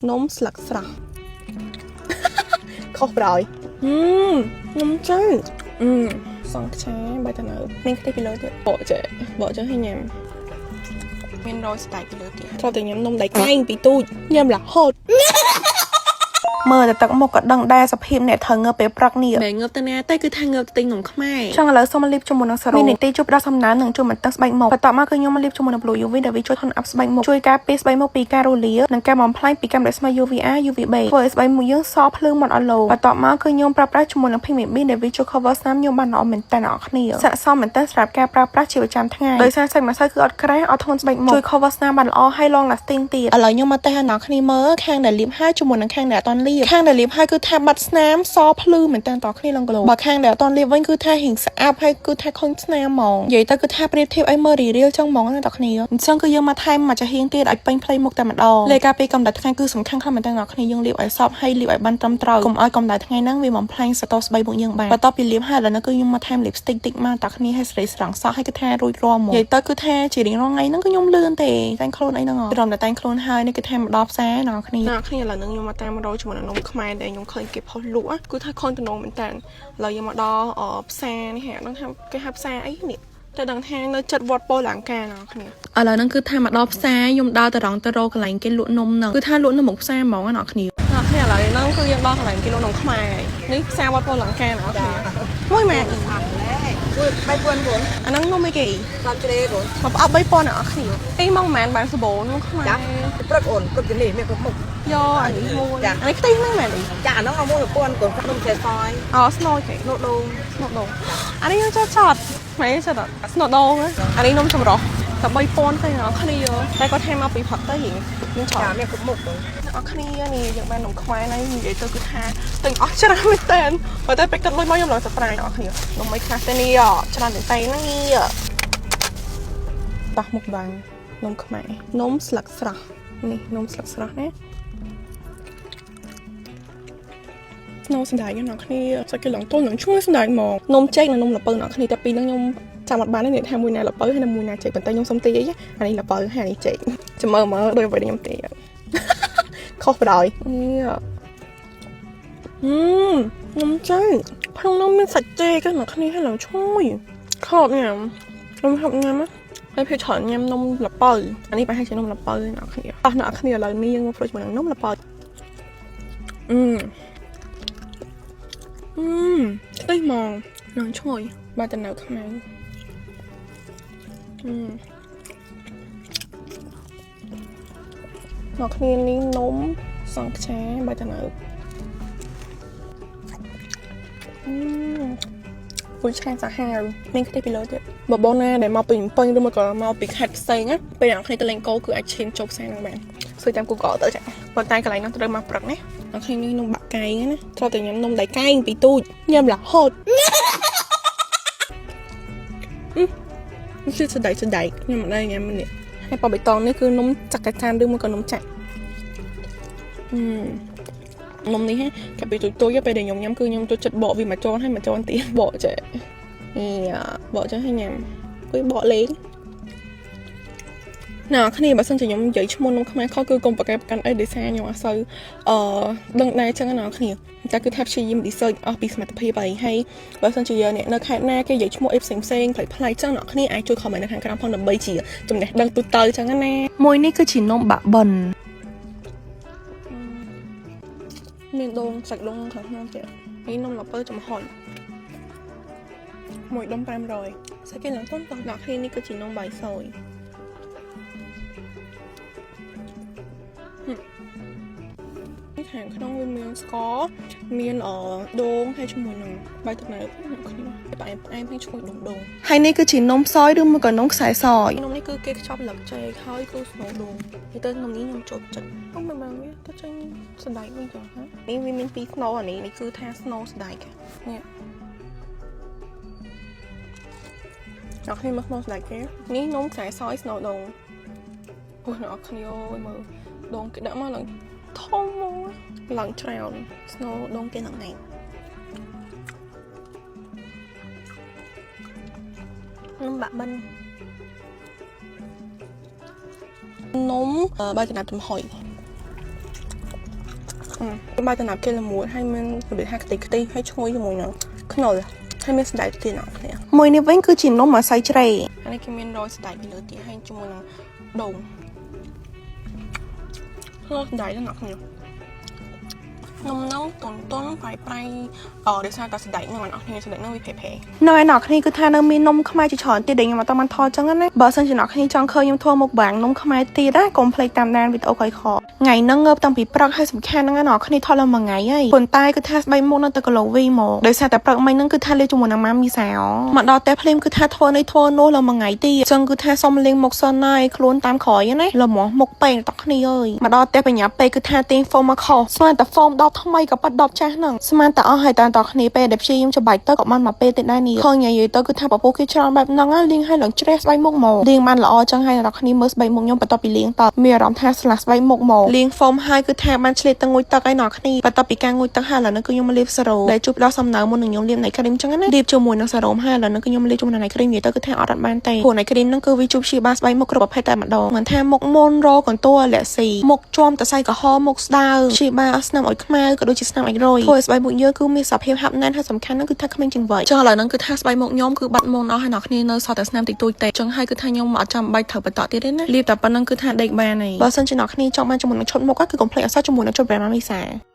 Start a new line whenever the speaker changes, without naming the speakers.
នំស្លឹកស្រស់ ខុសប្រយហឹមនំជើអឺសងខ្ឆាបាយតនៅមានខ្ទិះពីលើទៀតបកចេះបកចេះឲ្យញ៉ាំមានរយស្ដាច់ពីលើទៀតត្រូវតែញ៉ាំនំដៃកែងពីទូចញ៉ាំរហូត
មើលតែទឹកមុខក៏ដឹងដែរសភាពអ្នកត្រូវងើបពេលព្រឹកនេះ
មិនងើបទៅណាតែគឺថាងើបទៅទិញនំខ្មែរ
ចង់ឥឡូវសូមមកលាបជាមួយនឹងសារ៉ូមាននីតិជួយផ្ដល់សំណើមនិងជួយបន្ទឹកស្បែកមុខបន្ទាប់មកគឺខ្ញុំមកលាបជាមួយនឹង Blue UV ដែលវាជួយ tone up ស្បែកមុខជួយការពារស្បែកមុខពីការរលានិងការបំផ្លាញពីកាំរស្មី UVA UVB ធ្វើឲ្យស្បែកមុខយើងសភ្លឺមិនអត់លោបន្ទាប់មកគឺខ្ញុំប្រើប្រាស់ជាមួយនឹង Pink Baby ដែលវាជួយ cover ស្នាមខ្ញុំបានល្អមែនតើអ្នកនរគ្នាស័ក្តិសមមែនតើសម្រាប់ការប្រើប្រាស់ជាប្រចាំថ្ងៃដោយសារសាច់ម្សៅគឺអត់ក្រាស់អត់ធ្ងន់ស្បែកមុខជួយ cover ស្នាមបានល្អហើយ long lasting ទៀតឥឡូវខ្ញុំមកតេស្តឲ្យអ្នកនរគ្នាមើលខាងដែលលាបហើយជាមួយនឹងខាងដែលអត់ទាន់លាបខាងដែលលាបហើយគឺថាបាត់ស្នាមសភ្លឺមែនតើតគ្នាឡងក្លោបើខាងដែលអត់ទាន់លាបវិញគឺថារៀងស្អាប់ហើយគឺថាខុញស្នាមហ្មងនិយាយទៅគឺថាប្រៀបធៀបឲ្យមើលរីរៀលចឹងហ្មងណាតគ្នាអញ្ចឹងគឺយើងមកថែមមួយចាហៀងទៀតឲ្យពេញផ្លៃមុខតែម្ដងលេការពីកម្ដៅថ្ងៃគឺសំខាន់ខ្លាំងមែនតើអ្នកគ្នាយើងលាបឲ្យសព្វហើយលាបឲ្យបានត្រឹមត្រូវកុំឲ្យកម្ដៅថ្ងៃហ្នឹងវាបំផ្លាញសតស្បែកមុខយើងបានបន្ទាប់ពីលាបហើយឥឡូវនេះគឺខ្ញុំមកថែម lipstick តិចមកតគ្នាឲ្យស្រីស្រង់សក់ហើយគឺថារួចរាល់ហ្មងនិយាយទៅគឺថាជារៀងរាល់ថ្ងៃហ្នឹងគឺខ្ញុំលឿនទេតែងខ្លួនអីហ្នឹងត្រឹមតែតែងខ្លួនហើយនេះគឺថាមកដល់ផ្សារអ្នកគ្នា
អ្នកគ្នាឥឡូវហ្នឹងខ្ញុំមកតាមរយជាមួយនឹងនំខ្មែរដែលខ្ញុំឃើញគេផុសលក់គឺថាខនតំណងមែនតើឥឡូវយើងមកដល់ផ្សារនេះហ่ะដឹងថាគេហៅផ្សារអីនេះតែដឹងថានៅចិត្តវត្តពោលង្កាអ្នកគ្នាឥឡូវហ្នឹងគឺថាមកដល់ផ្សារខ្ញុំដើរទៅរងទៅរកកន្លែងគេលក់នំហ្នឹងគឺថាលក់នៅមុខផ្សារហ្មងអ្នកគ្នាអ្នកគ្នាឥឡូវហ្នឹងគឺយើងដល់កន្លែងគេលក់នំខ្មែរហើយនេះផ្សារវត្តពោលង្កាអ្នកគ្នាមួយម៉ែ
មួយបីពួនកូន
អាហ្នឹងនំអីគេ
តាមជ្រេកូន
មកប្រអប់3000អ្នកគ្នាអីមកប៉ុន្មានបានសបូននំខ្មែរ
ចាព្រឹកអូនព្រឹកនេះមានគ្រប់មុខ
យកអានេះមួយអានេះខ្ទិះហ្នឹងមែនទេ
ចាអាហ្នឹងមកមួយប្រពន្ធកូននំឆែសយ
អូស្នូគេ
នោះដូង
ស្នូដូងអានេះយើងចូលចត់មែនចត់ស្នូដូងអានេះនំចម្រោះតែ3000ទៅអ្នកគ្នាតែគាត់ថែមមកពីផឹកទៅរៀងយើងឆោត
ចាមានគ្រប់មុខកូន
អ្នកគ្នានេះយើងបាននំខ្មែរហើយនិយាយទៅគឺថាទិញអស់ច្រើនមែនតើបើតែពេលគិតលុយមកខ្ញុំឡើង surprise អ្នកគ្នានំអីខ្លះទៅនេះច្រើនតែហ្នឹងនេះតោះមុខបាំងនំខ្មែរនំស្លឹកស្រស់នេះនំស្លឹកស្រស់ណាស្នូសណ្ដែកអ្នកគ្នាសាច់គេឡើងទល់នឹងឈ្ងុយសណ្ដែកហ្មងនំចេកនិងនំល្ពៅអ្នកគ្នាតែពីរហ្នឹងខ្ញុំចាំអត់បានទេថាមួយណាល្ពៅហើយនិងមួយណាចេកប៉ុន្តែខ្ញុំសុំទាយអានេះល្ពៅហើយអានេះចេកចាំមើលមើលដូចអ្វីដែលខ្ញុំទាយ ខុសប្រយនេះហឹមនំចេកក្នុងនោះមានសាច់ចេកហ្នឹងគ្នាហើយឡើងឈ្ងុយខប់ញ៉ាំខ្ញុំហប់ញ៉ាំណាហើយពេលច្រើនញ៉ាំនំល្ពៅអានេះប្រហែលជានំល្ពៅអ្នកគ្នាអស់អ្នកគ្នាឥឡូវនេះយើងមកប្រួយជាមួយនឹងនំល្ពៅអឺអឺស្ទិះហ្មងនឹងឈ្ងុយបើតែនៅខ្មែរអឺ មកគ្នានេះនំសង្ខ្ឆាបាយតនៅអឺពុយឆ្ងាញ់សាហាវមានខ្ទិះពីលើទៀតបើបងណាដែលមកពីភ្នំពេញឬមកក៏មកពីខេត្តផ្សេងណាពេលអ្នកគ្នាទៅលេងគោគឺអាចឈានចូលផ្សារហ្នឹងបានសួរតាម Google ទៅចាប៉ុន្តែកន្លែងហ្នឹងត្រូវមកព្រឹកណាអ្នកគ្នានេះនំបាក់កែងណាត្រូវតែញ៉ាំនំដៃកែងពីទូចញ៉ាំរហូតអឺនេះគឺសដៃសដៃញ៉ាំម្ដងញ៉ាំម្នាក់ហើយប៉បៃតងនេះគឺនំចក្កចានឬមួយក៏នំចាក់ អឺនំនេះហ่ะកាលពីទូចទូចពេលដែលខ្ញុំញ៉ាំគឺខ្ញុំចូលចិត្តបកវាមួយជាន់ហើយមួយជាន់ទៀតបកចេះនេះបកចេះហើយញ៉ាំគួយបកលេងណាគ្នាបើសិនជាខ្ញុំនិយាយឈ្មោះនំខ្មែរខុសគឺកុំប្រកែកប្រកាន់អីដោយសារខ្ញុំអត់សូវអឺដឹងដែរចឹងណាគ្នាតែគឺថាព្យាយាម research អស់ពីសមត្ថភាពហើយហើយបើសិនជាអ្នកនៅខេត្តណាគេនិយាយឈ្មោះអីផ្សេងផ្សេងប្លែកប្លែកចឹងអ្នកគ្នាអាចជួយ comment នៅខាងក្រោមផងដើម្បីជាចំណេះដឹងទូទៅចឹងណា
មួយនេះគឺជានំបាក់បិន
មានដូងសាច់ដូងខាងក្នុងទៀតនេះនំល្ពៅចំហុយមួយដុំ500សាច់គេឡើងតុនតដល់គ្នានេះគឺជានំបាយសយហឹមនេះខាងក្នុងវាមានស្ករមានអដូងហើយជាមួយនឹងបាយទឹកណៅអ្នកគ្នាផ្អែមផ្អែមហើយឈ្ងុយដូងដូង
ហើយនេះគឺជានំសយឬមួយក៏នំខ្សែសយ
នំនេះគឺគេខ្ចប់ស្លឹកចេកហើយគឺស្នូលដូងនិយាយទៅនំនេះខ្ញុំចូលចិត្តអូមិនបានវាទៅចេញសណ្ដែកវិញចឹងហ៎នេះវាមានពីរស្នូលអានេះនេះគឺថាស្នូលសណ្ដែកនេះអ្នកគ្នាមើលស្នូលសណ្ដែកគេនេះនំខ្សែសយស្នូលដូងអូអ្នកគ្នាអូយមើលដូងគេដាក់មកឡើងធំមកឡើងច្រើនស្នូលដូងគេឡើងណែននំបាក់បិន នំបាយចំណាប់ចំហុយ បាយតំណាប់គេល្មួតហើយមានរបៀបថាខ្ទេចខ្ទីហើយឈ្ងុយជាមួយនឹងខ្នុរហើយមានសណ្តែកទៀតអ្នកគ្នា
មួយនេះវិញគឺជានំម្សៅជ្រៃ
អានេះគេមានរយសណ្តែកពីលើទៀតហើយជាមួយនឹងដូងខ្នុរសណ្តែកហ្នឹងអ្នកគ្នានំហ្នឹងតុនតុនប្រៃប្រៃអឺដោយសារតែសណ្តែកហ្នឹងអ្នកគ្នាសណ្តែកហ្នឹងវាប្រៃប្រៃ
នៅឯអ្នកគ្នាគឺថានៅមាននំខ្មែរជាច្រើនទៀតដែលខ្ញុំអត់បានថតចឹងណាបើសិនជាអ្នកគ្នាចង់ឃើញខ្ញុំធ្វើមុខបាំងនំខ្មែរទៀតណាកុំភ្លេចតាមដានវីដេអូក្រោយៗថ្ងៃហ្នឹងងើបតាំងពីព្រឹកហើយសំខាន់ហ្នឹងណាអ្នកគ្នាថតឡើងមួយថ្ងៃហើយប៉ុន្តែគឺថាស្បែកមុខនៅតែ glowy មកដោយសារតែព្រឹកមិញហ្នឹងគឺថាលាបជាមួយនឹងម៉ាមីសាមកដល់តែភ្លាមគឺថាធ្វើនេះធ្វើនោះឡើងមួយថ្ងៃទៀតចឹងគឺថាសុំលាងមុខសិនហើយខ្លួនតាមក្រោយណាលមមុខពេកតគ្នាអើយមកដល់តែបញ្ញាពេកគឺថាទាញ foam មកខុសស្មានតែ foam ដបថ្មីក៏ប៉ាត់ដបចាស់ហ្នឹងស្មានតែអស់ហើយតាមតគ្នាពេលដែលព្យាយាមច្បាច់ទៅក៏បានមកពេលទៀតដែរនេះឃើញនិយាយទៅគឺថាពពុះគេច្រើនបែបហ្នឹងណាលាងឲ្យឡើងជ្រះស្បែកមុខមកលាងបានល្អចឹងហើយអ្នកគ្នាមើលស្បែកមុខខ្ញុំបន្ទាប់ពីលាងតមានអារម្មណ៍ថាស្លាស់ស្បែកមុខមកលាង foam ហើយគឺថាបានឆ្លៀតទៅងូតទឹកឲ្យអ្នកគ្នាបន្ទាប់ពីការងូតទឹកហើយឥឡូវនេះគឺខ្ញុំមកលាបសេរ៉ូមដែលជួយផ្ដល់សំណើមមុននឹងខ្ញុំលាប night cream ចឹងណាលាបជាមួយនឹងសេរ៉ូមហើយឥឡូវនេះគឺខ្ញុំលាបជាមួយនឹង night cream និយាយទៅគឺថាអត់បានទេព្រោះ night cream ហ្នឹងគឺវាជួយព្យាបាលស្បែកមុខគ្រប់ប្រភេទតែម្ដងមិនថាមុខមុនរកន្ទួលលាក់ស៊ីមុខជាំតសៃក្រហមមុខស្ដើងព្យាបាលស្នាមឲ្យខ្មៅក៏ដូចជាស្នាមអាចរុយធ្វើឲ្យស្បែកមុខយើងគឺមានសភាពហាប់ណែនហើយសំខាន់ហ្នឹងគឺថាក្មេងជាងវ័យចឹងឥឡូវហ្នឹងគឺថាស្បែកមុខខ្ញុំគឺបាត់មុនអស់ហើយអ្នកគ្នានៅសល់តែស្នាមតិចតួចទេចឹងហើយគឺថាខ្ញុំអត់ចាំបាច់ត្រូវបន្តទៀតទេណាលាបតែប៉ុណ្្នឹងគឺថាដេកបានហើយបើសិនជាអ្នកគ្នាចង់បានជាមួយនឹងឈុតមុខគឺកុំភ្លេចអសជាមួយនឹងឈុត brand ម៉ាមីសា។